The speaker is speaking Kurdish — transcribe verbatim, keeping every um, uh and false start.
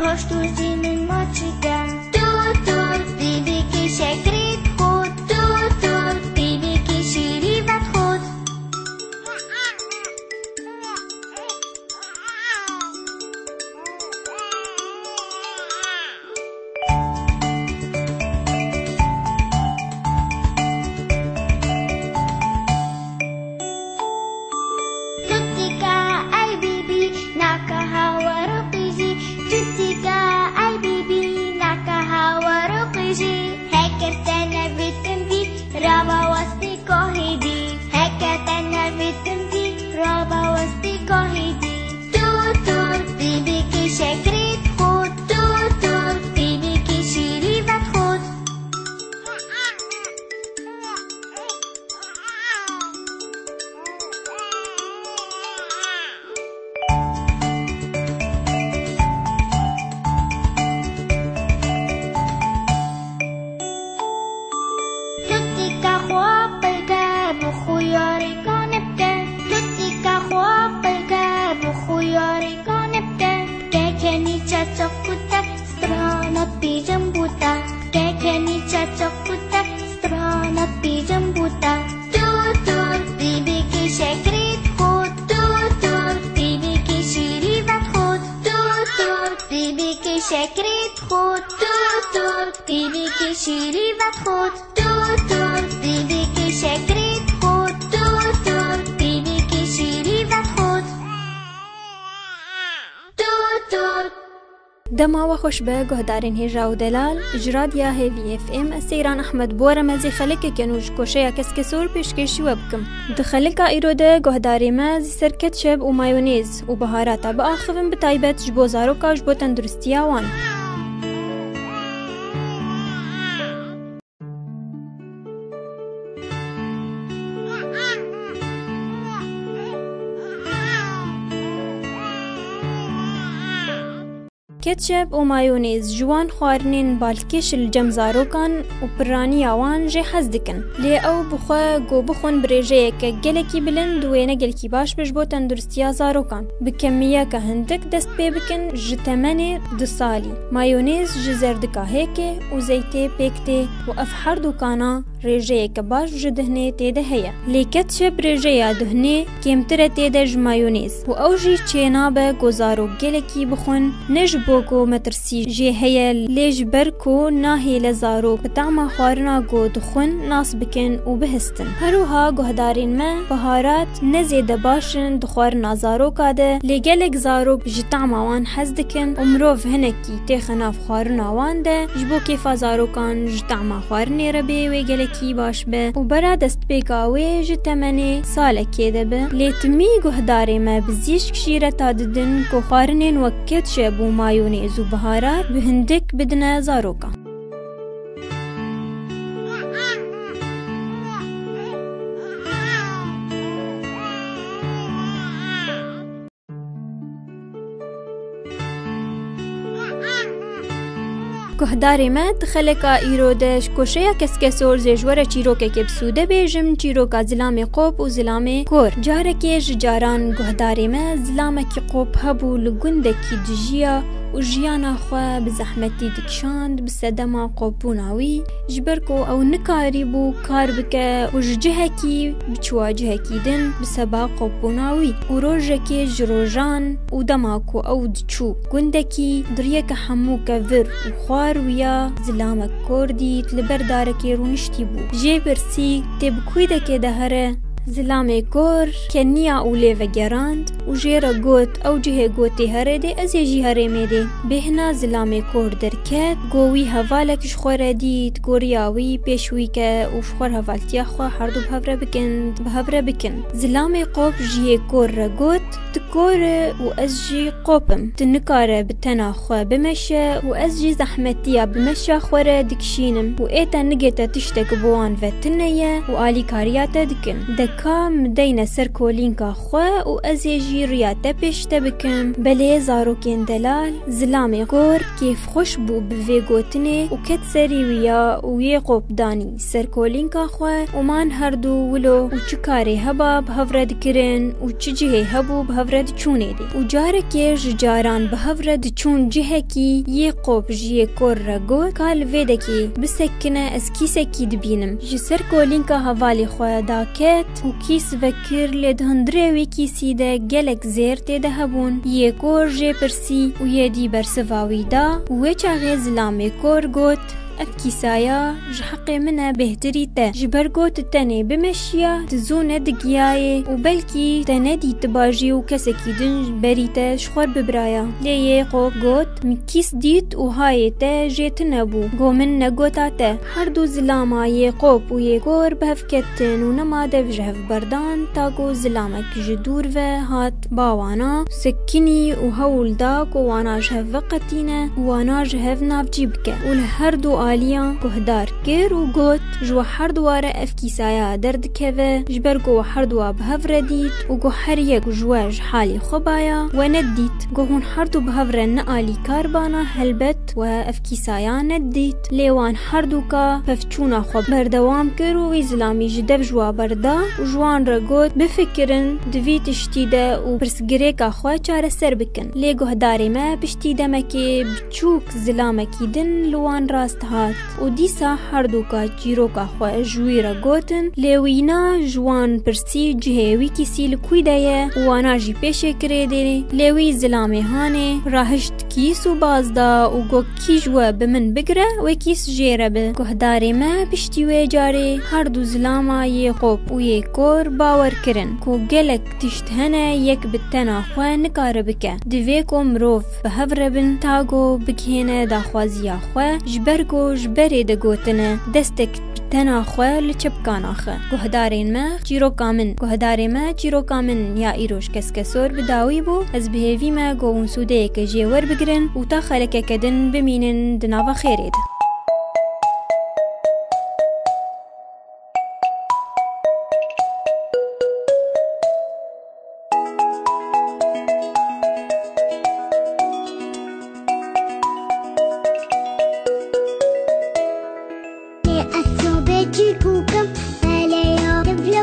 Hoş tu jî min maçî ke. Tût, tût, bîbîkî şekrî dixwit. Tût, tût, bîbîkî şîrî vedixwit. Tutika, ey bîbî, naka hawa ruqî jî. Tutika, ey bîbî, naka hawa ruqî jî. Heke te nevîtin dî, rava westî kohî dî. Heke te nevîtin dî, rava westî kohî dî. Tût, tût, bîbîkî şekrî dixwit. Tût, tût, bîbîkî şîrî vedixwit. Tutika xwe qil ke, bi xwe yarî kanê bike. Tutika xwe qil ke, bi xwe yarî kanê bike. Kekenî çeçik kutek, strana pîjin bûte. Kekenî çeçik kutek, strana pîjin bûte. Tût, tût, bîbîkî şekrî dixwit. Tût, tût, bîbîkî şîrî vedixwit. Tût, tût, bîbîkî şekrî dixwit. Tût, tût, bîbîkî şîrî vedixwit. Tût, tût, bîbîkî şekrî dixwit. Tût, tût, bîbîkî şîrî vedixwit. Tût, tût. Dema we xweş be, guhdarên hêja û delal, ji Radya Hêvî F M, ez Seyran Ehmed, bi we re me zî xelekeke nû ji koşeya Keskesor pêşkêşî we bikim. Di xelika îro de guhdarê me zî ser ketçep û mayonêz û biharata biaxivin, bi taybet ji bo zaroka, ji bo tenduristiya wan. Ketçep û mayonêz ji wan xwarinên balkêş li cem zarokan û piraniya wan jê hez dikin. Lê ew bi xwe ku bixwin bi rêjeyeke gelekî bilind wê ne gelekî baş be ji bo tenduristiya zarokan. Bi kemiyeke hindik dest pê bikin, ji temenê du salî. Mayonêz ji zerdika hêkê û zeytê pêk tê û ev her dukana rêjeyeke baş ji dihnê tê de heye. Lê ketçep rêjeya dihnê kêmtir e tê de ji mayonêz û ew jî çênabe ku zarok gelekî bixwin, ne ji bo ku metirsî jê heye, lê ji ber ku nahêle zarok bi tahma xwarina ku dixwin nas bikin û bihistin. Her wiha guhdarên me, biharat ne zêde baş in di xwarina zaroka de, lê gelek zarok ji tahma wan hez dikin û mirov hinekî têxe nav xwarina wan de, ji bo kêfa zarokan ji tahma xwarinê re bê wê gelekî baş be û bera destpêka wê ji temenê salekê de be. Lê timî guhdarê me bizîşk şîreta didin ku xwarinên wek ketçep û mayonêz û biharat bi hindik bidine zarokan. Guhdarê me, di xeleka îro de ji koşeya Keskesor zê ji we re çîrokekê bi sûde bêjim, çîroka zilamê qop û zilamê kor. Carekê ji caran guhdarê me zilamekî qop hebû, li gundekî dijiya û jiyana xwe bi zehmetî dikişand, bi sedema qopbûna wî, ji ber ku ew nikarîbû kar bike û ji cihekî biçûwa cihekî din bi seba qopbûna wî. Û rojekê ji rojan û dema ku ew diçû gundekî, di riyeke hemû kevir û xwar wî ya zilamek kor dît, li ber darekê rûniştî bû. Jê pirsî, tê bi kûdekê de here? Zilamê kor keniya û lê vegerand û jê re got, ew cihê ku tê herê dê, ez ê jî herêmê dê. Bêhna zilamê kor derket, ku wî hevalek ji xwe re dît, ku riya wî pêş wî ke û ji xwe re hevaltiya xwe herdu bi hev re bikin, bi hev re bikin. Zilamê qop ji yê kor re got, tu kor e û ez jî qop im. Tu nikare bi tena xwe bimeşe û ez jî zehmetiya bimeşa xwe re dikişînim û ê te nigê te tiştek bi wan ve tune ye û alîkariya te dikin. De Ka min deyne ser kolînka xwe û ez ê jî riya te pêş te bikim. Belê zarokên delal, zilamê kor kêfxweş bû bi vê gotinê û ket serî wî ya û yê qop danî ser kolînka xwe û man herdu wilo û çi karê heba bi hev re dikirin û çi cihê hebû bi hev re diçûnê dê. Û carekê ji caran bi hev re diçûn cihekî, yê qop ji yê kor re got, ka li vê dekê bisekine, ez kîsekî dibînim. Ji ser kolînka hevalê xwe daket û kîs vekir, lê di hundirê wî kîsî de gelek zêr tê de hebûn. Yê kor jê pirsî û yê dî bersiva wî da û wê çaxê zilamê kor got, ev kîsaya ji heqê min e bêhtirî te. Ji ber ku tu tenê bimeşiya, tu zû nedigiyayê û belkî te nedîtiba jî û kesekî din berî te ji xwe bibiraya. Lê yê qop got, min kîs dît û hayê te jê tune bû. Go min negota te. Her du zilama yê qop û yê kor bi hev ketin û nema dev ji hev berdan, ta ku zilamek ji dûr ve hat ba wana, sekinî û hewl da ku wana ji hev veqetîne û wana ji hev navcî bike û li her du aliyan guhdar kir û got, ji we her duwa re ev kîsaya derdikeve, ji ber ku we her duwa bi hev re dît û ku her yek ji we ji halê xwe baya, we nedît. Ku hûn her du bi hev re ne alîkar bana, helbet we ev kîsaya nedît. Lê wan her du ka pevçûna xwe berdewam kir û wî zilamî ji dev ji wa berda û ji wan re got, bifikirin di vî tiştî de û pirsgirêka xwe çareser bikin. Lê guhdarê me piştî demekê biçûk zilamekî din li wan rast hat û dîsa her du ka çîroka xwe ji wî re gotin, lê wîna ji wan pirsî cihê wî kîsî li kûy de ye û wana jî pêşê kirê dê. Lê wî zilamê hanê rahişt kîs û baz da û got, kî ji we bi min bigire, wê kîs jê re bi. Guhdarê me piştî wê carê her du zilama yê qop û yê kor bawer kirin ku gelek tişt hene yek bi tena xwe nikare bike. Divê ku mirov bi hev re bin ta ku bigihêne daxwaziya xwe, ji ber ku ji berê de gotine, destek bi tena xwe li çepka naxe. Guhdarên me, çîroka min, guhdarê me, çîroka min ya îroj keskesor bi dawî bû. Ez bi hêvî me ku hûn sûdeyeke jê werbigirin û ta xelekeke din bimînin di nava xêrê de. Lê ez sobê çîkûkim, belê ya, dev li